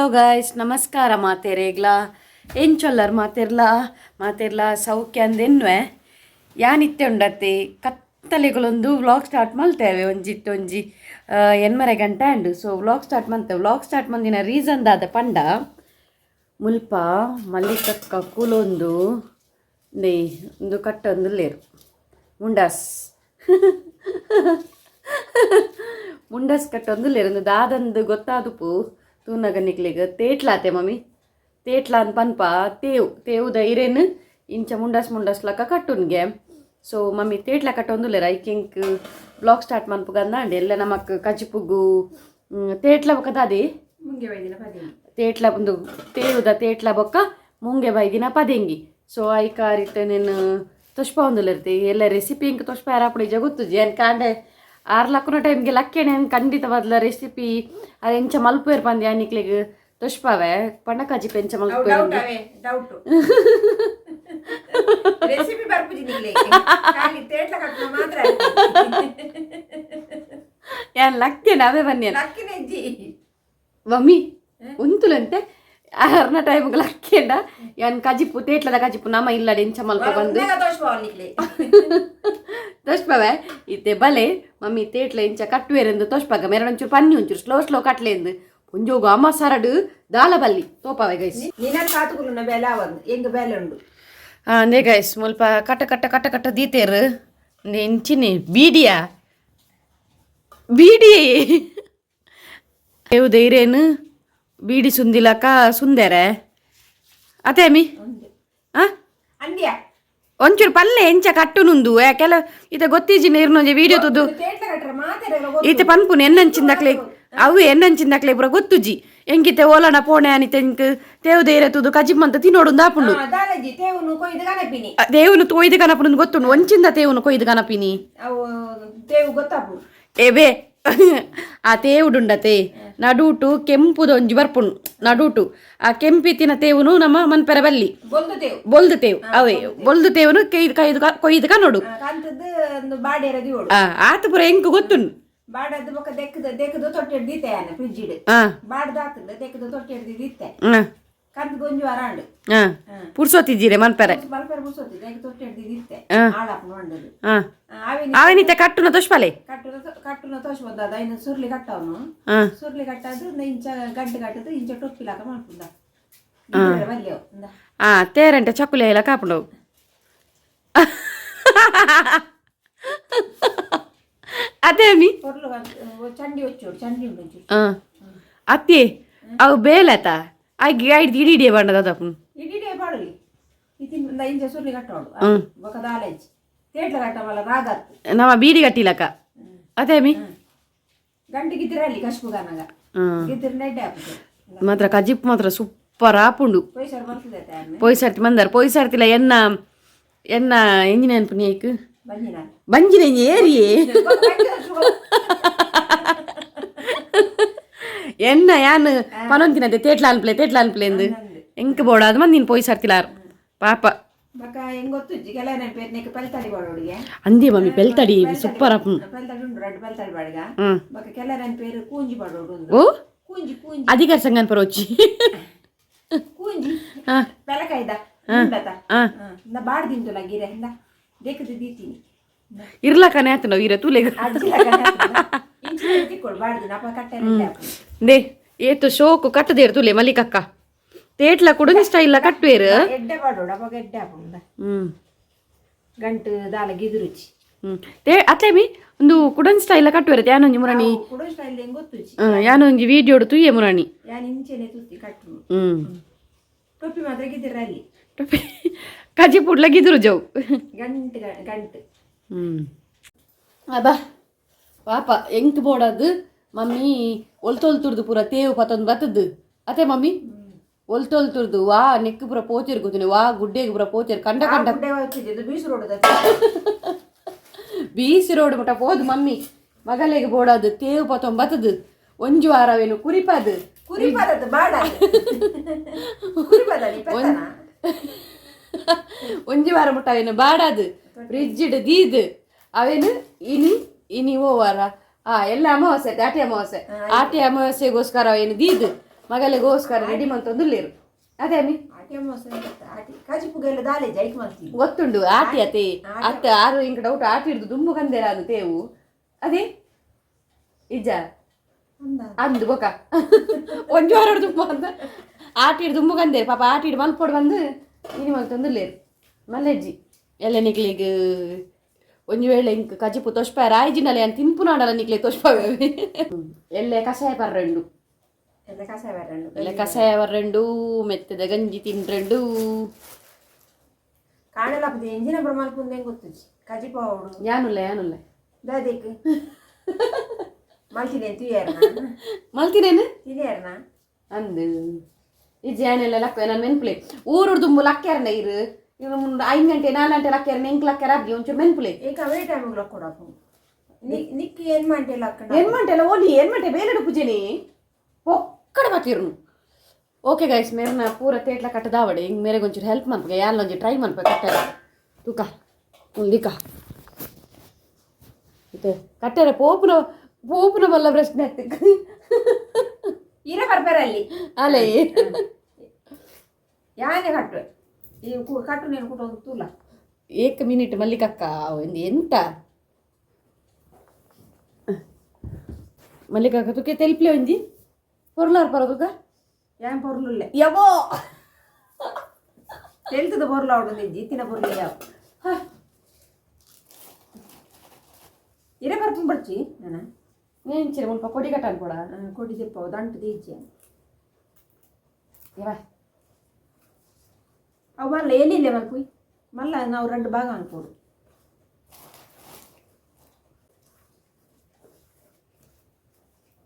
Hello guys, ನಮಸ್ಕಾರ ಮಾತೇರೇಗ್ಲಾ. ಎಂಚೊಲ್ಲರ್ ಮಾತೆರ್ಲಾ? ಮಾತೆರ್ಲಾ ಸೌಖ್ಯ ಅಂದೆನ್ನುವೆ. ಯಾನಿತ್ತೆ ಉಂಡತ್ತೆ ಕತ್ತಲೆಗಳೊಂದು ವ್ಲಾಗ್ ಸ್ಟಾರ್ಟ್ ಮಲ್ತೇವೆ. ಒಂಜಿತ್ತು ಒಂಜಿ ಎನ್ಮರೆ ಗಂಟೆ and so vlog start ಮಂತೆ. ವ್ಲಾಗ್ ಸ್ಟಾರ್ಟ್ ಮಂದಿನ ರೀಸನ್ ದಾದ ಪಂಡ, ಮುಲ್ಪ ಮಲ್ಲಿಕಕ್ಕ ಕೂಲೊಂದು ನೇ ಒಂದು ಕಟ್ಟೊಂದುಲ್ಲೇರು ಮುಂಡಾಸ್ ಮುಂಡಾಸ್ ಕಟ್ಟೊಂದುಲ್ಲೇರು. ಒಂದು ದಾದಂದು ಗೊತ್ತಾದುಪು ತೂನಗ ನಿಕ್ಲೆಗ್. ತೇಟ್ಲಾತೆ ಮಮ್ಮಿ, ತೇಟ್ಲ ಅಂದ್ ಪನ್ಪ. ತೇವು ತೇವುದ ಇರೇನು ಇಂಚ ಮುಂಡಾಸ್ ಮುಂಡಾಸ್ ಲಕ್ಕ ಕಟ್ಟುನ್ಗೆ. ಸೊ ಮಮ್ಮಿ ತೇಟ್ಲ ಕಟ್ಟೊಂದುಲ್ಲೇರು. ಐಕ್ ವ್ಲಾಗ್ ಸ್ಟಾರ್ಟ್ ಮನ್ಪುಗಂದ ಅಂಡ್ ಎಲ್ಲ ನಮಕ್ ಕಜಿಪುಗು ತೇಟ್ಲ ಬೊಕ್ಕ ದಾದೆ? ಮುಂಗೆ ಬೈದಿನ ಪದೆಂಗಿ. ತೇಟ್ಲ ಒಂದು ತೇವುದ ತೇಟ್ಲ ಬೊಕ್ಕ ಮುಂಗೆ ಬೈದಿನ ಪದೆಂಗಿ. ಸೊ ಐಕಾರಿತ ನೆನ್ ತೊಷ್ಪ ಒಂದುಲಿರ್ತಿ ಎಲ್ಲ ರೆಸಿಪಿ ಇಂಕ್ ತೊಷ್ಪ ಯಾರಾಪುಡಿ ಜಗೊತ್ತುಜಿ. ಏನ್ ಕಾಂಡೆ ಆರು ಲಕ್ಕುನ ಟೈಮ್ಗೆ ಲಕ್ಕೆಣೆ ಖಂಡಿತವಾದ್ಲ ರೆಸಿಪಿ ಅದು ಎಂಚ ಮಲ್ಪುವೆರ್ ಪಂದ್ ಯಾನಿಕ್ಲೆಗ್ ತೊಷ್ಪವೆ. ಪಂಡ ಕಜಿಪ್ ಎಂಚ ಅವು ಮಲ್ಪುವೆರ್. ಡೌಟ್, ಅವೇ ಡೌಟ್. ರೆಸಿಪಿ ಬರ್ಪುಜಿ ನಿಕ್ಲೆ, ಖಾಲಿ ತೇಟ್ಲ ಕಟ್ಟುನ ಮಾತ್ರ. ಯಾನ್ ಲಕ್ಕೆನೆ ಅವೇ ಬನ್ನಿ. ಲಕ್ಕಿನ ಇಜ್ಜಿ. ಮಮ್ಮಿ ಉಂತುಲಂತೆ, ಆರ್ನ ಟೈಮ್ಗೆ ಲಕ್ಕೆಂಡ ಯಾನ್ ಕಜಿಪು ತೇಟ್ಲದ ಕಜಿಪು ನಮ್ಮ ಇಲ್ಲಡೆ ಎಂಚ ಮಲ್ಪ ಬಂದು ಉಂದೆಗ ದೋಷ ನಿಕ್ಲೆ. ತೋಷ್ಪವೆ. ಇತ್ತೆ ಬಲೆ ಮಮ್ಮಿ ತೇಟ್ಲ ಇಂಚ ಕಟ್ಟುವೆರೆಂದು ತೋಷ್ಪಾಗ ಮೇರಡ ಒಂಚೂರು ಪನ್ನಿ, ಒಂಚೂರು ಸ್ಲೋ ಸ್ಲೋ ಕಟ್ಲೆಂದು. ಒಂಜೋಗು ಅಮ್ಮ ಸರಡು ದಾಲ ಬಲ್ಲಿ ತೋಪವೆ ಗೈಸ್. ನಿನ್ನ ಕಾತುಕುಲುನ ಬೇಲೆ ಆವಂದು, ಎಂಗ್ ಬೇಲೆ ಉಂಡು. ಅಂದೇ ಗೈಸ್, ಮುಲ್ಪ ಕಟ್ಟ ಕಟ್ಟ ಕಟ್ಟ ಕಟ್ಟ ದೀತೇರು. ಇಂಚಿನಿ ಬೀಡಿಯಾ ಬೀಡಿ ಧೈರ್ಯನು ಬೀಡಿ ಸುಂದಿಲಕ ಸುಂದರ ಅದೇ ಅಮ್ಮಿ. ಆ ಅಂದ್ಯಾ? ಒಂಚೂರು ಪಲ್ಲೆ ಎಂಚ ಕಟ್ಟುನುಂದು ಕೆಲ ಇತ ಗೊತ್ತೀಜಿ. ನೀರ್ನೊಂಜಿ ವಿಡಿಯೋ ತುದು. ತೇಟ್ಲ ಕಟ್ಟರೆ ಮಾತೆರೆಗ್ಲ. ಈತೆ ಪನ್ಪುನು ಎನ್ನಂಚಿಂದಕ್ಲೆ, ಅವು ಎನ್ನಂಚಿಂದಕ್ಲೆ ಪೂರ ಗೊತ್ತುಜಿ. ಎಂಕಿತೆ ಓಲನ ಪೋಣೆ ಅನಿತೆ ಎಂಕ್ ತೇವು ಧೈರ್ಯ ತುದು ಕಜಿಮ್ಮಂತ ತಿನ್ನೋಡುಂದು ಆಪುಂಡು. ದಾಲಜಿ ತೇವುನು ಕೊಯ್ದು ಕನಪಿನಿ. ಆ, ದೇವುನು ಕೊಯ್ದು ಕನಪುನು ಗೊತ್ತುಂಡು. ಒಂಚಿಂದ ತೇವುನು ಕೊಯ್ದು ಕನಪಿನಿ? ಅವು ತೇವು ಗೊತ್ತಾಪು. ಏಬೇ, ಆ ತೇವುಡುಂಡತೆ ನಡುಟು ಕೆಂಪುದ ಒಂಜಿ ಬರ್ಪುಂಡು ನಡುಟು. ಆ ಕೆಂಪಿತ್ತಿನ ತೇವುನು ನಮ್ಮ ಮನ್ಪೆರ ಬಲ್ಲಿ. ಬೊಲ್ದು ತೇವು. ಬೊಲ್ದು ತೇವು, ಅವೇ ಬೊಲ್ದು ತೇವುನು ಕೈದು ಕೈದು ಕೊಯ್ದು ಕನೋಡು. ಕಂತದ್ದು ಒಂದು ಬಾಡೇರ ದಿವೋಡು. ಆ ಆತ ಪೂರ ಎಂಕ್ ಗೊತ್ತುಂಡು. ಬಾಡದ್ದು ಬೊಕ್ಕ ದೆಕ್ಕದ ದೆಕ್ಕದು ತೊಟ್ಟೆ ದೀತೆ ಯಾನ ಫ್ರಿಜ್ ಇಡು. ಬಾಡ್ದು ಹಾಕದ ದೆಕ್ಕದು ತೊಟ್ಟೆ ದೀತೆ. ಕಂದು ಗೊಂಜು ವಾರ ಆಂಡು. ಪುರ್ಸೊತ್ತಿದ್ದೀರೆ ಮನ್ಪೆರೆ. ಮಲ್ಪೆರೆ ಮುಸೋತಿ ದೆಕ್ಕ ತೊಟ್ಟೆ ದೀತೆ. ಆಳಾಪು ಮಂಡದು. ಆವಿನ. ಆವೆನಿತೆ ಕಟ್ಟುನ ತೋಷ್ಪಲೆ. ಕಟ್ಟುನ ಕಟ್ಟುನ ತೋಷ ಬಂದದ ಇನ್ನು ಸುರ್ಲಿ ಕಟ್ಟವನು. ಸುರ್ಲಿ ಕಟ್ಟದು ಇಂಚ ಗಂಟು ಕಟ್ಟದು ಇಂಚ ಟೊಪ್ಪಿಲಾಕ ಮಾಡ್ಪುಂಡ ಬಲ್ಯವು ಇಂದ. ತೇರಂಟೆ ಚಕ್ಕುಲಿ ಎಲ್ಲ ಕಾಪುಂಡವು. ಅದೇ ಅಮ್ಮಿ. ಪೊರ್ಲು ಚಂಡಿ ಹೊಚ್ಚೋಡು, ಚಂಡಿ ಉಂಡು ಒಂಚೂರು. ಅತ್ತೆ, ಅವು ಬೇಲತ ಆಗಿ ಐದು ಇಡೀ ಇಡೀ ಬಣ್ಣದ ಅದಪ್ಪು. ಇಡೀ ಪಾಡಲಿ ಇತ್ತಿನ ಇಂಚ ಸುರ್ಲಿ ಕಟ್ಟೋಡು. ಬೊಕ ದಾಲೆಂಚಿ ತೇಟ್ಲ ಕಟ್ಟವಲ್ಲ ರಾಗತ್ತು. ನಮ್ಮ ಬೀಡಿ ಕಟ್ಟಿಲಕ್ಕ ಅದೇ ಅಮ್ಮಿ. ಗಂಟು ಗಿದ್ದಿರ ಅಲ್ಲಿ ಕಶ್ಪುಗಾನಗ. ಗಿದ್ದಿರ ನೆಡ್ಡೆ ಹಾಕುದು. ಮಾತ್ರ ಕಜಿಪ್ ಮಾತ್ರ ಸೂಪರ್ ಆಪುಂಡು. ಪೈಸರ್ ಬರ್ತದೆ. ಪೊಯ್ಸರ್ತಿ ಮಂದಾರ ಪೊಯ್ಸರ್ತಿಲ್ಲ. ಎನ್ನ ಎನ್ನ ಎಂಜಿನ ಅನ್ಪುನಿ ಐಕ್? ಬಂಜಿನ. ಬಂಜಿನ ಏರಿಯೇ ಎನ್ನ ಯಾನ್ ಪನೊಂತಿನತೆ ತೇಟ್ಲ ಅನ್ಪ್ಲೆ ತೇಟ್ಲ ಅನ್ಪ್ಲೆ ಎಂದು ಎಂಕ್ ಬೋಡ ಅದು ಮಂದಿನ ಪೊಯ್ಸರ್ತಿಲಾರ್ ಪಾಪ. ಬೊಕ ಹೆಂಗ್ ಗೊತ್ತುಜ್ಜಿ, ಕೆಲವು ನೆನಪು ನೆಕ್ ಪೆಲ್ತಡಿ ಬಾಡೋಡಿಗೆ. ಅಂದೇ ಮಮ್ಮಿ, ಪೆಲ್ತಡಿ ಸೂಪರ್ ಆಪುಂಡು. ಪೆಲ್ತಡಿ ಉಂಡು, ರಡ್ಡ್ ಪೆಲ್ತಡಿ ಬಾಡಿಗ. ಬೊಕ ಕೆಲವು ನೆನಪೇರು ಕೂಂಜಿ ಬಾಡೋಡು ಉಂದು. ಓ. ಕೂಂಜಿ ಕೂಂಜಿ. ಅಧಿಕಾರ ಸಂಘನ್ ಪರೋಚಿ. ಕೂಂಜಿ ಪೆಲಕಾಯ್ದ ಉಂಡತ. ಇಂದ ಬಾಡ್ ತಿಂತುಲ ಗಿರೆ ಇಂದ ದೇಕದ ದೀತೀನಿ. ಇರ್ಲಕನೆ ಆತು ನಾವು ಇರ ತೂಲೆಗ್. ಇಂಚ ತಿಕ್ಕೊಡು ಬಾಡ್ದಿನ ಅಪ್ಪ ಕಟ್ಟೆ. They ಏತು ಶೋಕು ಕಟ್ಟದೇರು ತೂಲೆ ಮಲ್ಲಿಕಕ್ಕ. ತೇಟ್ಲ ಕುಡುಂಜಿ ಸ್ಟೈಲ್ ಕಟ್ಟುವೇರು. ಎಡ್ಡೆ ಬಾಡೋಡು, ಅವಾಗ ಎಡ್ಡೆ ಆಪುಂಡ. ಗಂಟು ದಾಲ ಗಿದುರುಚಿ. ತೇ ಅತ್ತೆ ಮಿ ಒಂದು ಕುಡನ್ ಸ್ಟೈಲ್ ಕಟ್ಟುವೇರು ಯಾನೊಂಜಿ ಮುರಣಿ. ಕುಡೋ ಸ್ಟೈಲ್ ಹೆಂಗ್ ಗೊತ್ತುಜ್ಜಿ. ಯಾನೊಂಜಿ ವಿಡಿಯೋಡು ತುಯ್ಯೆ ಮುರಣಿ. ಯಾನ್ ಇಂಚೆನೆ ತುತ್ತಿ ಕಟ್ಟು. ಟೊಪ್ಪಿ ಮಾತ್ರ ಗಿದಿರ ಅಲ್ಲಿ. ಟೊಪ್ಪಿ ಕಜಿ ಪುಡ್ಲ ಗಿದುರು ಜವು. ಗಂಟು ಗಂಟು. ಅಬಾ ಪಾಪ, ಎಂಕ್ ಬೋಡದು ಮಮ್ಮಿ ಒಲ್ತೊಲ್ತುರ್ದು ಪೂರ ತೇವು ಪತ್ತೊಂದು ಬತ್ತದ್ದು ಅತ್ತೆ ಮಮ್ಮಿ. ಒಲ್ತೊಲ್ತುರ್ದು ವಾ ನೆಕ್ಕು ಪೂರ ಪೋಚೇರು ಕೂತೀನಿ ವಾ ಗುಡ್ಡೆಗೆ ಪೂರ ಪೋಚೇರು ಕಂಡ ಕಂಡ. ಗುಡ್ಡೆ ಹೋಗ್ತಿದ್ದು ಬೀಸು ರೋಡ್. ಬೀಸಿ ರೋಡ್ ಮುಟ್ಟ ಪೋದು ಮಮ್ಮಿ. ಮಗಲೆಗೆ ಬೋಡದು ತೇವು ಪತ್ತೊಂದು ಬತ್ತದು ಒಂಜಿ ವಾರವೇನು ಕುರಿಪಾದು. ಕುರಿಪಾದದ್ದು ಬಾಡ ಕುರಿಪಾದ ಪೆತ್ತನ. ಒಂಜಿ ವಾರ ಮುಟ್ಟ ಅವೇನು ಬಾಡದು ಫ್ರಿಜ್ ದೀದ್ ಅವೇನು ಇನಿ ಇನಿ ಓ ವಾರ ಆ ಎಲ್ಲ ಅಮಾವಾಸ್ಯೆ, ಆಟಿ ಅಮಾವಾಸ್ಯೆ. ಆಟಿ ಅಮಾವಾಸ್ಯೆಗೋಸ್ಕರ ಅವೇನು ದೀದ್ ಮಗಲೆಗೋಸ್ಕರ ರೆಡಿ ಮಂತೊಂದುಲ್ಲೇರು ಅದೇ ಅಮ್ಮಿ. ಆಟಿ ಅಮಾವಾಸ್ಯೆ ಆಟಿ ಕಜಿಪುಗೆಲ್ಲ ದಾಲೆ ಜೈಕ್ ಮಾಡ್ತೀವಿ. ಗೊತ್ತುಂಡು ಆಟಿ ಅತೆ ಅತ್ತ ಆರು ಇಂಕ ಡೌಟ್ ಆಟಿ ಹಿಡ್ದು ದುಂಬು ಕಂದೇರ ಅದು ತೇವು ಅದೇ ಇಜ್ಜ. ಅಂದ. ಅಂದು ಬೊಕ ಒಂಜಿ ವಾರ ದುಂಬು ಅಂದ ಆಟಿ ಹಿಡ್ದು ದುಂಬು ಕಂದೇರು ಪಾಪ ಆಟಿ ಹಿಡ್ದು ಮಲ್ಪೊಡು ಬಂದು ಇನಿ ಮಲ್ತೊಂದುಲ್ಲೇರು ಮಲ್ಲೆಜ್ಜಿ ಎಲ್ಲ ನಿಕ್ಲಿಗ್ ಒಂಜಿ ವೇಳೆ ಇಂಕ್ ಕಜಿಪು ತೊಷ್ಪ ರಾಯ್ಜಿನಲೆ ಅಂತ ತಿನ್ಪುನಾಡಲ ನಿಕ್ಲೆ ತೊಷ್ಪವೆ ಎಲ್ಲೆ ಕಷಾಯ ಪರ್ರೆಂಡು. ಎಲ್ಲ ಕಷಾಯ ಬರಂಡು. ಎಲ್ಲ ಕಷಾಯ ಬರ್ರೆಂಡು, ಮೆತ್ತದ ಗಂಜಿ ತಿನ್ರೆಂಡು. ಕಾಣಲ್ಲ ಎಂಜಿನ ಮಲ್ಪುಂದೆ ಗೊತ್ತುಜಿ ಕಜಿಪು ಅವಡು. ಯಾನುಲ್ಲ ಯಾನುಲ್ಲ. ದಾದೇಕ್ ಮಲ್ತಿನೇನು ತುಯ್ಯಾರನ? ಮಲ್ತಿನೇನು. ತಿನಿಯಾರನ? ಅಂದು ಈ ಜಾನೆಲ್ಲ ಲಕ್ಕ ನಾನು ಮೆನ್ಪುಲೆ ಊರು ದುಂಬು ಲಕ್ಕ್ಯಾರನ ಇರು ಇರು ಮುಂದೆ 5 ಗಂಟೆ 4 ಗಂಟೆ ಲಕ್ಕ್ಯಾರನ ಎಂಕ್ ಲಕ್ಕ್ಯಾರ ಅಬ್ಗಿ ಒಂಚೂರು ಮೆನ್ಪುಲೆ. ಏಕ ಅವೇ ಟೈಮಿಗೆ ಲಕ್ಕೊಡಪ್ಪು ನಿಕ್ ಏನ್ ಮಂಟೆ ಲಕ್ಕಣ. ಏನ್ ಮಂಟೆಲ್ಲ ಓಲಿ ಏನ್ ಮಂಟೆ ಬೇಲೆಡು ಪೂಜೆನಿ ಒಕ್ಕಡ ಬತ್ತಿರ್ನು. ಓಕೆ ಗೈಸ್, ಮೇರ್ನ ಪೂರ ತೇಟ್ಲ ಕಟ್ಟದಾವಡೆ ಹಿಂಗೆ ಮೇರೆಗೆ ಒಂಚೂರು ಹೆಲ್ಪ್ ಮನ್ಪುಗೆ ಯಾನ್ ಒಂಜಿ ಟ್ರೈ ಮನ್ಪ ಕಟ್ಟಾರ ತೂಕ ಉಂದಿಕ ಮತ್ತೆ ಕಟ್ಟಾರ ಪೋಪುನ ಪೋಪುನ ಮಲ್ಲ ಪ್ರಶ್ನೆ ಆಗ್ತಿಕ್. ಇರ ಬರ್ಬರಲ್ಲಿ. ಅಲೇ. ಯಾನೆ ಕಟ್ಟುವೆ ಈ ಕಟ್ಟು ನೀನು ಕುಟ ಒಂದು ತೂಲ. ಏಕ ಮಿನಿಟ್ ಮಲ್ಲಿಕಕ್ಕ ಒಂದು ಎಂತ ಮಲ್ಲಿಕಕ್ಕ ತುಕೆ ತೆಲ್ಪ್ಲೆ ಒಂಜಿ ಪೊರ್ಲಾರ್ ಪರ ತುಕ. ಯಾನ್ ಪೊರ್ಲುಲ್ಲೆ.ಯವೋ. ತೆಲ್ತದ ಪೊರ್ಲು ಅವಡು ಇತ್ತಿನ ಪೊರ್ಲು ಯಾವ ಇರ ಬರ್ಪುಂಡು ಬಡ್ಚಿ ನಾನು. నేంచిర ముಲ್ಪ ಕೊಡಿ ಕಟ್ಟ ಅನ್ಕೊಡ. ಕೊಡಿ ತಿಪ್ಪ ದಂಟು ದೀಚೆ. ಯವ. ಅವು ಮಲ್ಲ ಎಲ್ಲಿಲ್ಲ ಮಲ್ಪುಯ್ ಮಲ್ಲ ನಾವು రెండు ಭಾಗ ಅನ್ಕೋಡು.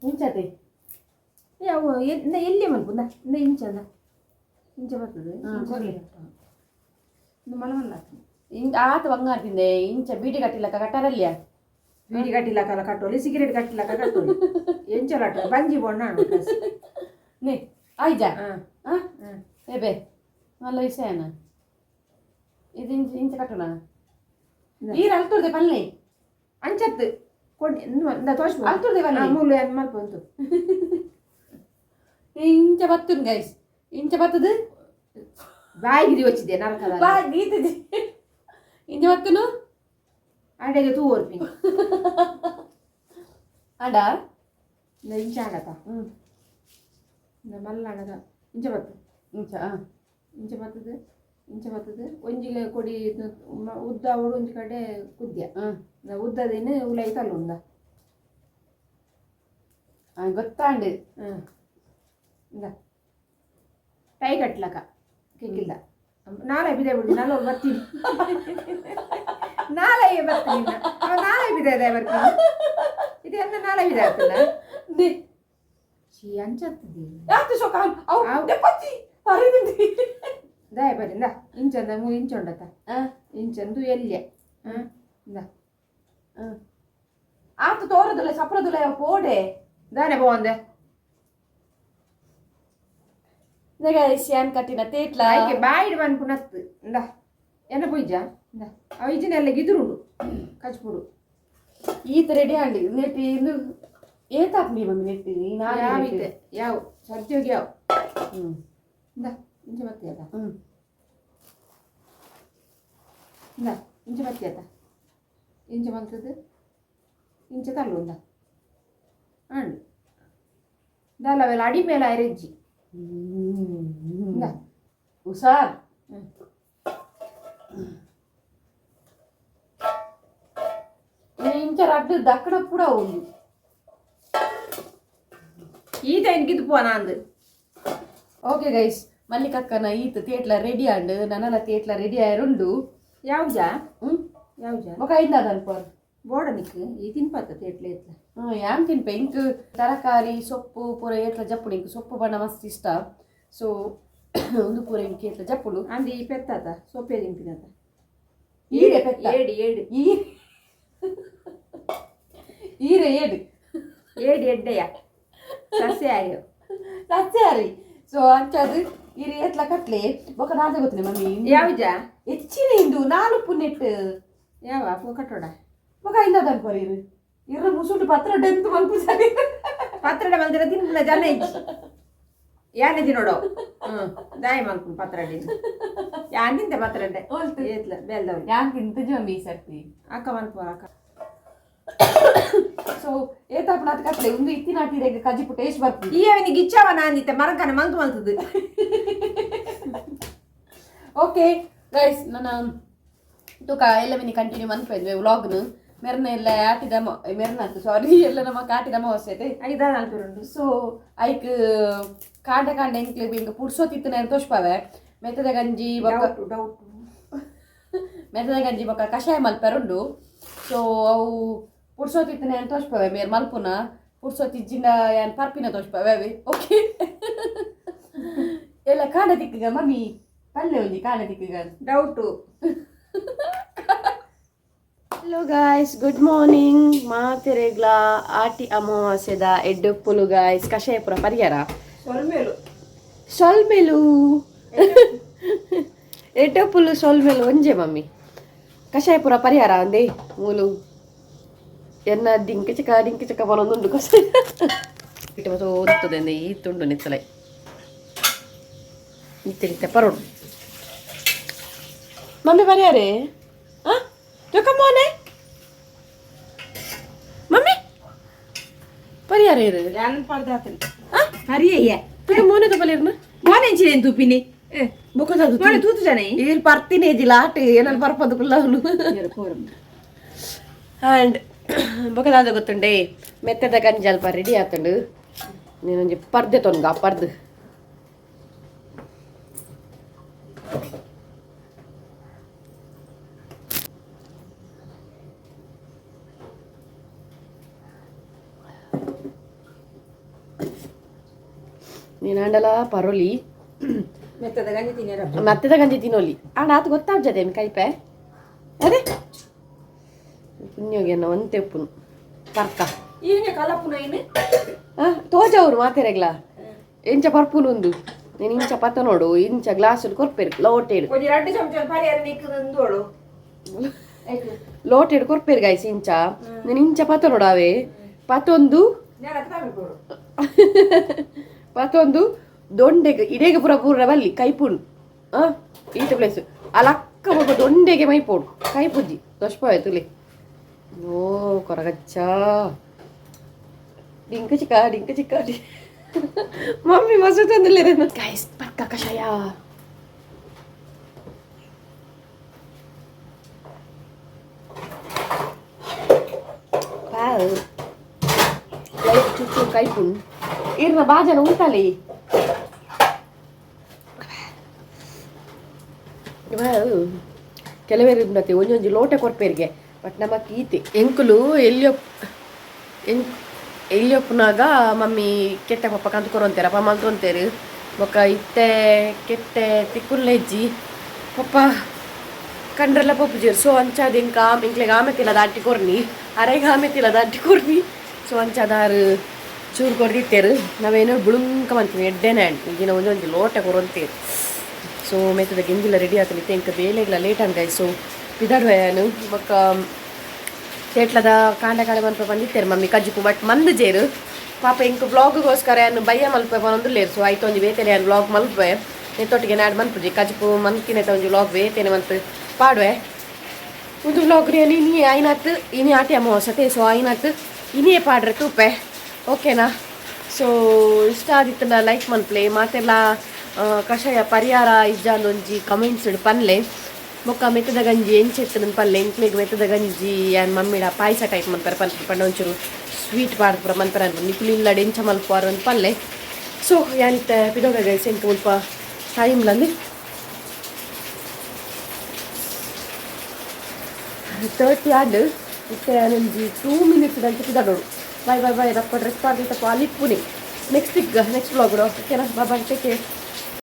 ಇಂಚತೆ. ಏ ಅವು ಎಲ್ಲಿ ಮಲ್ಪುಂದ ಇಂದ ಇಂಚದ ಇಂಚ ಬರ್ತದೆ. ಕೊರ್ಲಿ. ಇಂದು ಮಲ್ಲ ಮಲ್ಲ ಆಗ್ತದೆ. ಇಂಚ ಆತ ಬಂಗಾರ ತಿಂದೆ ಇಂಚ ಬೀಡಿ ಕಟ್ಟಿಲ್ಲಕ್ಕ ಕಟ್ಟಾರಲ್ಯ. ಬೀಡಿ ಕಟ್ಟಿಲಕ್ಕಲ್ಲ ಕಟ್ಟೋಲಿ, ಸಿಗರೇಟ್ ಕಟ್ಟಿಲಕ್ಕ ಕಟ್ಟೋಲಿ, ಎಂಚಲ ಬಂಜಿ ಬೊಣ್ಣ. ನೇ ಆಯ್ಜಾ. ಹಾಂ. ಆ ಏಬೆ ಮಲ್ಲ ವಿಷಯನ ಇದು ಇಂಚ ಇಂಚ ಕಟ್ಟುನ ನೀರು ಅಲ್ತುರ್ದೆ ಪಲ್ಲೆ. ಅಂಚತ್ತು ಕೊಡಿ ಇಂದ ತೋಷ್. ಅಲ್ತುರ್ದೆ ಪಲ್ಲೆ. ಮೂಲು ಮಲ್ಪ ಉಂಟು. ಇಂಚ ಬತ್ತುನ್ ಗೈಸ್, ಇಂಚ ಬತ್ತದು. ಬಾಯಿಗೆ వచ్చిದೆ ನರಕದ. ಬಾ ಗೀತಜಿ ಇಂಚ ಬತ್ತುನು. ಅಡೆಗೆ ತೂ ಓರ್ಪಿ. ಅಡ. ಇಂದ ಇಂಚ ಆಡತ. ಹ್ಮ್. ಇಂದ ಮಲ್ಲ ಅಣದ ಇಂಚ ಬತ್ತು. ಇಂಚ. ಇಂಚ ಬತ್ತದು ಇಂಚ ಬತ್ತದು ಒಂಜಿಗೆ ಕೊಡಿ ಉದ್ದ ಅವಡು ಒಂಜಿ ಕಡೆ ಕುದ್ಯ. ಹ್ಮ್. ಉದ್ದದೇನು ಉಲೈ ತಲ್ಲುಂದ. ಗೊತ್ತಾಂಡು. ಹ್ಮ್ ಇಂದ ಟೈ ಕಟ್ಲಕ ಕೆಕ್ಕಿಲ್ದ ನಾಳೆ ಬಿದೆ ಬಿಡು ನಾಳೆ ಬರ್ತೀನಿ ನಾಳೆ ಬರ್ತೀನಿ ನಾಳೆ ಬಿದೆ ಅದೇ ಬರ್ತೀನಿ ಇದು ಎಂತ ನಾಳೆ ಬಿದೆ ಆಗ್ತದ. ನೇ. ಚೀ ಅಂಚತ್ತದಿ. ಯಾಕೆ ಶೋಕ ಅವು ದೆಪ್ಪಚ್ಚಿ ಪರಿದಿಂದಿ. ದಾಯ ಬರಿಂದ ಇಂಚಂದ ಮೂ ಇಂಚೊಂಡತ ಇಂಚಂದು ಎಲ್ಯ ಹಾಂ ಇಂದ. ಆತ ತೋರದಲ್ಲ ಸಪ್ರದಲ್ಲ ಪೋಡೆ. ದಾನೆ ಪೋಂದೆ. ಶ್ಯಾನ್ ಕಟ್ಟಿನ ತೇಟ್ಲ. ಆಯ್ಕೆ ಬಾಯಿಡ್ ಪನ್ಪುನತ್ತು ಇಂದ ಎನ್ನ ಪೂಜ ಇಂದ ಅವು ಇಜಿನೆಲ್ಲ ಗಿದುರುಂಡು ಕಚ್ಪುಡು. ಈತ ರೆಡಿ ಆಂಡಿ ನೆಟ್ಟಿ ಇಂದು ಏತಾಪ್ ನೀ ಮಮ್ಮಿ ನೆಟ್ಟಿ. ಯಾವ ಇತ್ತೆ ಯಾವ ಸದ್ಯೋಗಿ ಯಾವ. ಹ್ಮ್. ಇಂದ ಇಂಚ ಬತ್ತಿಯದ. ಹ್ಮ್. ಇಂದ ಇಂಚ ಬತ್ತಿಯದ ಇಂಚ ಬಂತದ್ದು ಇಂಚ ತಲ್ಲು ಇಂದ ಅಂಡು ದಾಲ ಅವೆಲ್ಲ ಅಡಿ ಮೇಲೆ ಅರೆಜ್ಜಿ ಇಂದ. ಹುಷಾರ್. ಹ್ಮ್. ಇಂಚ ರಡ್ಡು ದಕ್ಕಡ ಪೂರ ಉಂಡು. ಈತ ಗಿದ್ದು ಪೋನ ಅಂದು. ಓಕೆ ಗೈಸ್, ಮಲ್ಲಿಕಕ್ಕನ ಈತ ತೇಟ್ಲ ರೆಡಿ ಆಂಡ್ ನನಲ ತೇಟ್ಲ ರೆಡಿ ಆಯರುಂಡು. ಯಾವ್ಜಾ? ಹ್ಮ್. ಯಾವ್ಜಾ? ಬೊಕ ಐಂದ ಅನ್ಪೋರ್. ಬೋಡ ನಿಕ್ ಈ ತಿನ್ಪತ್ತ ತೇಟ್ಲೆ ಎತ್ಲ. ಹ್ಮ್, ಯಾನ್ ತಿನ್ಪೆ ಇಂಕ್ ತರಕಾರಿ ಸೊಪ್ಪು ಪೂರ ಏಟ್ಲ ಜಪ್ಪುಡು ಇಂಕ್ ಸೊಪ್ಪು ಬಣ್ಣ ಮಸ್ತ್ ಇಷ್ಟ, ಸೊ ಒಂದು ಪೂರ ಇಂಕ್ ಏಟ್ಲ ಜಪ್ಪುಡು. ಅಂದು ಈ ಪೆತ್ತಾತ ಸೊಪ್ಪೆ ತಿನ್ಪಿನತ. ಈರೆ ಪೆತ್ತ. ಏಡಿ ಏಡಿ. ಈ ಈರೆ ಏಡು. ಏಡಿ ಎಡ್ಡೆಯ ಸಸ್ಯ ಆರ್ಯವು. ಸಸ್ಯಾರಿ, ಸೊ ಅಂಚಾದು ಈರೆ ಏಟ್ಲ ಕಟ್ಲೆ ಬೊಕ ದಾದ ಗೊತ್ತಿಲ್ಲ ಮಮ್ಮಿ. ಯಾವ್ಜಾ? ಹೆಚ್ಚಿನ ಇಂದು ನಾಲು ಪುನ್ನೆಟ್. ಯಾವ ಅಪ್ಪು ಕಟ್ಟೋಡ. ಬೊಕ ಐಂದ ಅನ್ಪೋರ್ ಇರು ಇರು ಮುಸುಟು ಪತ್ರ ಡೆಂತು ಮಲ್ಪು ಸರಿ. ಪತ್ರಡ ಮಲ್ದಿರ ತಿನ್ಪುನ ಜನ ಇಜ್ಜಿ. ಯಾನೆ ತಿನ್ನೋಡು ದಾಯಿ ಮಲ್ಪು ಪತ್ರೊಡೆ ಯಾನ್ ತಿಂತೆ ಪತ್ರೊಡೆ ಏತ್ಲ ಬೇಲ್ದವ್ರು ಯಾನ್ ತಿಂತ ಜಮ್ಮಿ ಸರ್ತಿ ಅಕ್ಕ ಮಲ್ಪು ಅಕ್ಕ. ಸೊ ಏತಾಪಣ ಕತ್ಲೆ ಒಂದು ಇತ್ತಿನ ಆಟಿರೆಗ್ ಕಜಿಪು ಟೇಸ್ಟ್ ಬರ್ತದೆ. ಈ ಅವನಿಗೆ ಇಚ್ಛಾವ ನಾನಿತ್ತೆ ಮರಂಕನ ಮಂತು ಮಲ್ತದ್ದು. ಓಕೆ ಗೈಸ್, ನನ್ನ ತುಕ ಎಲ್ಲ ಮಿನಿ ಕಂಟಿನ್ಯೂ ಮನ್ಪೆದ್ವೆ ವ್ಲಾಗ್ನು. ಮೆರ್ನ ಎಲ್ಲ ಆಟಿದ ಮೆರ್ನ ಸಾರಿ ಎಲ್ಲ ನಮ್ಮ ಕಾಟಿದ ಅಮಾವಾಸ್ಯೆ. ಐದಾರು ನಾಲ್ಕು. ಸೊ ಐಕ್ ಕಾಂಡ ಕಾಂಡ ಎಂಕ್ಲೆ ಇಂಕ ಪುರ್ಸೊತ್ತಿತ್ತು ತೋಷ್ಪವೆ ಮೆತ್ತದ ಗಂಜಿ ಬೊಕ್ಕ ಡೌಟ್ ಡೌಟ್. ಮೆತ್ತದ ಗಂಜಿ ಬೊಕ್ಕ ಕಷಾಯ ಮಲ್ಪೆರುಂಡು. ಸೊ ಅವು ಪುರ್ಸೊತ್ತಿತ್ತು ತೋಷ್ಪವೆ ಮೇರ್ ಮಲ್ಪುನ ಪುರ್ಸೊತ್ತಿಜ್ಜಿಂಡ ಯಾನ್ ಪರ್ಪಿನ ತೋಷ್ಪವೆ ಅವೆ. ಓಕೆ, ಎಲ್ಲ ಕಾಂಡ ತಿಕ್ಕಗ ಮಮ್ಮಿ ಪಲ್ಲೆ ಒಂಜಿ ಕಾಂಡ ತಿಕ್ಕಗ. Doubt. Hello guys, good morning. ಮಾತೆರೆಗ್ಲಾ ಆಟಿ ಅಮಾವಾಸ್ಯದ ಎಡ್ಡುಪ್ಪುಲು ಗಾಯ್ಸ್. ಕಷಾಯ ಪುರ ಪರಿಹಾರ. ಸೊಲ್ಮೇಲು. ಸೊಲ್ಮೆಲು ಎಡ್ಡಪ್ಪುಲು ಸೊಲ್ಮೆಲು ಒಂಜೆ ಮಮ್ಮಿ. ಕಷಾಯ ಪುರ ಪರಿಹಾರ ಅಂದೆ ಮೂಲು ಎನ್ನ ಡಿಂಕ ಚಿಕ್ಕ ಡಿಂಕ ಚಿಕ್ಕ ಬರೋದುಂಡು ಕಷಾಯ ಇಟ್ಟು ಮತ್ತು ಓದ್ತದೆ ಅಂದೆ ಈ ತುಂಡು ನೆತ್ತಲೆ ನಿತ್ಯ ನಿತ್ಯ ಪರೋಡು. ಮಮ್ಮಿ ಪರಿಹಾರೇ ಆ ಮೋನೆ ಮಮ್ಮಿ ಪರಿಹಾರ ಇರು. ಯಾನ್ ಪರ್ದಾತನ ಹರಿಯಯ್ಯ. ಮೋನೆ ತಗೊಳ್ಳಿರ್ನ. ಮೋನೆ ಇಂಚಿನ ತೂಪಿನಿ. ಬೊಕ್ಕದ. ಮೋನೆ ತೂತು ಜನ. ಇಲ್ಲಿ ಪರ್ತಿನೇ ಇದ್ದಿಲ್ಲ ಆಟ ಏನಲ್ಲಿ ಪರ್ಪದು ಕುಲ್ಲವನು. ಆ್ಯಂಡ್ ಬೊಕದಾದ ಗೊತ್ತುಂಡೆ ಮೆತ್ತದ ಗಂಜಿ ಅಲ್ಪ ರೆಡಿ ಆತಂಡು. ನೀನೊಂಜಿ ಪರ್ದೆ ತೊನ್ಗ ಪರ್ದು ನೀನಾಂಡಲ ಪರೋಲಿ. ಮೆತ್ತದ ಗಂಜಿ ತಿನ್ನಿರ. ಮೆತ್ತದ ಗಂಜಿ ತಿನ್ನೋಲಿ ಆಂಡ ಆತು ಗೊತ್ತಾಗ್ತದೆ ಕೈಪೆ ಅದೇ ಪುಣ್ಯೋಗೆ ಒಂತೆ ಉಪ್ಪುನು ಪರ್ಕ. ಈನೆ ಕಲಪುನ ಇನ್ನು. ತೋಜವ್ರು ಮಾತೆರೆಗ್ಲ ಇಂಚ ಪರ್ಪುನು ಉಂದು ನೀನು ಇಂಚ ಪತ್ತ ನೋಡು ಇಂಚ ಗ್ಲಾಸ್ ಕೊರ್ಪೇರು ಲೋಟೇಡು. ಒಂಜಿ 2 ಚಮಚ ಪರಿಹಾರ ನಿಕ್ಕದಂದೋಳು. ಲೋಟೇಡು ಕೊರ್ಪೇರು ಗಾಯ್ಸ್. ಇಂಚ ನೀನು ಇಂಚ ಪತ್ತ ನೋಡು ಅವೇ ಪತ್ತೊಂದು. ಪತ್ತೊಂದು ದೊಂಡೆಗೆ ಇಡೇಗೆ ಪೂರ ಪೂರ ಬಲ್ಲಿ ಕೈಪುಂಡು ಆ ಈತ ಪ್ಲೇಸ್ ಅಲಕ್ಕ ಬೊಕ್ಕ ದೊಂಡೆಗೆ ಮೈಪೋಡು ಕೈಪುಜ್ಜಿ ದೊಷ್ಪಾವೆ ತುಲಿ. ಓ ಕೊರಗಚ್ಚ ಡಿಂಕ ಚಿಕ್ಕ ಡಿಂಕ ಚಿಕ್ಕ ಮಮ್ಮಿ ಮಸು ತಂದಿಲ್ಲ ಗೈಸ್. ಪಕ್ಕ ಕಷಾಯ. ವಾವ್, ಲೈಟ್ ಚುಚ್ಚು ಕೈಪುಂಡು ಇರ್ನ ಬಾಜನ ಉಂಟಲ್ಲಿ. ಕೆಲವೇರು ಉಂಡತೆ ಒಂಜೊಂಜಿ ಲೋಟ ಕೊರ್ಪೇರಿಗೆ ಬಟ್ ನಮಕ್ ಈತೆ ಎಂಕುಲು ಎಲ್ಲಿಯೊಪ್ ಎಲ್ಲಿಯೊಪ್ಪುನಾಗ ಮಮ್ಮಿ ಕೆಟ್ಟ ಪಪ್ಪ ಕಂತು ಕೊರೊಂತೇರ ಅಪ್ಪ ಮಲ್ತೊಂತೇರು ಬೊಕ್ಕ ಇತ್ತೆ ಕೆಟ್ಟೆ ತಿಕ್ಕುಲ್ಲೆಜ್ಜಿ ಪಪ್ಪ ಕಂಡ್ರೆಲ್ಲ ಪೊಪ್ಪುಜೆರ್. ಸೊ ಅಂಚಾದ ಎಂಕ ಎಂಕ್ಲೆಗ್ ಆಮೆತಿಲ್ಲ ದಾಟಿ ಕೊರ್ನಿ ಅರೆಗ್ ಆಮೆತಿಲ್ಲ ದಾಟಿ ಕೊರ್ನಿ. ಸೊ ಅಂಚಾದಾರು ಚೂರು ಕೊರ್ದಿತ್ತೇರು ನಾವೇನೋ ಬುಳುಂಕ ಮಂತೀನಿ ಎಡ್ಡೆನೆ ಇಂಜಿನ ಒಂಜೊಂಜಿ ಲೋಟ ಕೊರೊಂತೇರು. ಸೊ ಮೆತ್ತದ ಗೆಂಜಿಲ ರೆಡಿ ಆತನಿತ್ತೆ ಎಂಕ ಬೇಲೆಗ್ಲ ಲೇಟ್ ಆಂಡ್ ಸೊ ಪಿದಾಡುವಯಾನು. ಬೊಕ್ಕ ತೇಟ್ಲದ ಕಾಂಡ ಕಾಂಡ ಮನ್ಪ ಬಂದಿತ್ತೇರು ಮಮ್ಮಿ ಕಜ್ಜಿಪು ಬಟ್ ಮಂದು ಜೇರು ಪಾಪ ಎಂಕ್ ವ್ಲಾಗ್ಗೋಸ್ಕರ ಯಾನು ಬಯ್ಯ ಮಲ್ಪೆ ಪನೊಂದುಲ್ಲೇರು. ಸೊ ಆಯ್ತು ಒಂಜಿ ಬೇತೆನೆ ಯಾನ್ ವ್ಲಾಗ್ ಮಲ್ಪೆ ನೆತ್ತೊಟ್ಟಿಗೆ ನಾಡ್ ಮನ್ಪುಜಿ ಕಜ್ಜಿಪು ಮನ್ಕಿನೆತ ಒಂಜಿ ವ್ಲಾಗ್ ಬೇತೆನೆ ಮಂತ್ ಪಾಡುವೆ. ಒಂದು ವ್ಲಾಗ್ ರಿಯಲಿ ಇನಿ ಆಯ್ನಾತ್ ಇನಿ ಆಟಿ ಅಮಾವಾಸ್ಯತೆ. ಸೊ ಆಯ್ನಾತ್ ಇನಿಯೇ ಪಾಡ್ರೆ ತೂಪೆ ಓಕೆನಾ. ಸೊ ಇಷ್ಟ ಆದಿತ್ತಂಡ ಲೈಕ್ ಮನ್ಪ್ಲೆ ಮಾತೆಲ್ಲ ಕಷಾಯ ಪರಿಹಾರ ಇಜ್ಜಾಂದ್ ಒಂಜಿ ಕಮೆಂಟ್ಸ್ ಪನ್ಲೆ. ಬೊಕ್ಕ ಮೆತ್ತದ ಗಂಜಿ ಎಂಚೆತ್ತನ ಪಲ್ಲೆ ಎಂಕ್ಲೆಗ್ ಮೆತ್ತದ ಗಂಜಿ ಯಾನ್ ಮಮ್ಮಿಡ ಪಾಯಸ ಟೈಪ್ ಮನ್ಪರೆ ಪನ್ಪೆ ಪಂಡ ಒಂಚೂರು ಸ್ವೀಟ್ ಪಾಡ್ದ್ ಪೂರ ಮನ್ಪರೆ ಅನ್ಪು ನಿಕುಲು ಇಲ್ಲಡ್ ಎಂಚ ಮಲ್ಪುವಾರ್ ಅಂದ್ ಪಲ್ಲೆ. ಸೊ ಯಾನಿತ್ತ ಪಿದೋಗ ಗೈಸ್ ಎಂಕ್ ಮುಲ್ಪ ಟೈಮ್ ಲಂದು 30 ಆಂಡ್ ಇತ್ತೆ ಯಾನೊಂಜಿ 2 ಮಿನಿಟ್ಸ್ ದಂಚ ಪಿದಡೋಡು. Bye bye bye. ರಪ್ಪ ಡ್ರೆಸ್ ಪಾಡ್ದಿತ್ತಪ್ಪ ಅಲ್ಲಿಪ್ಪುನಿ. ನೆಕ್ಸ್ಟ್ ನೆಕ್ಸ್ಟ್ ವ್ಲಾಗ್ ಓಕೆನಾ. Bye bye, take care.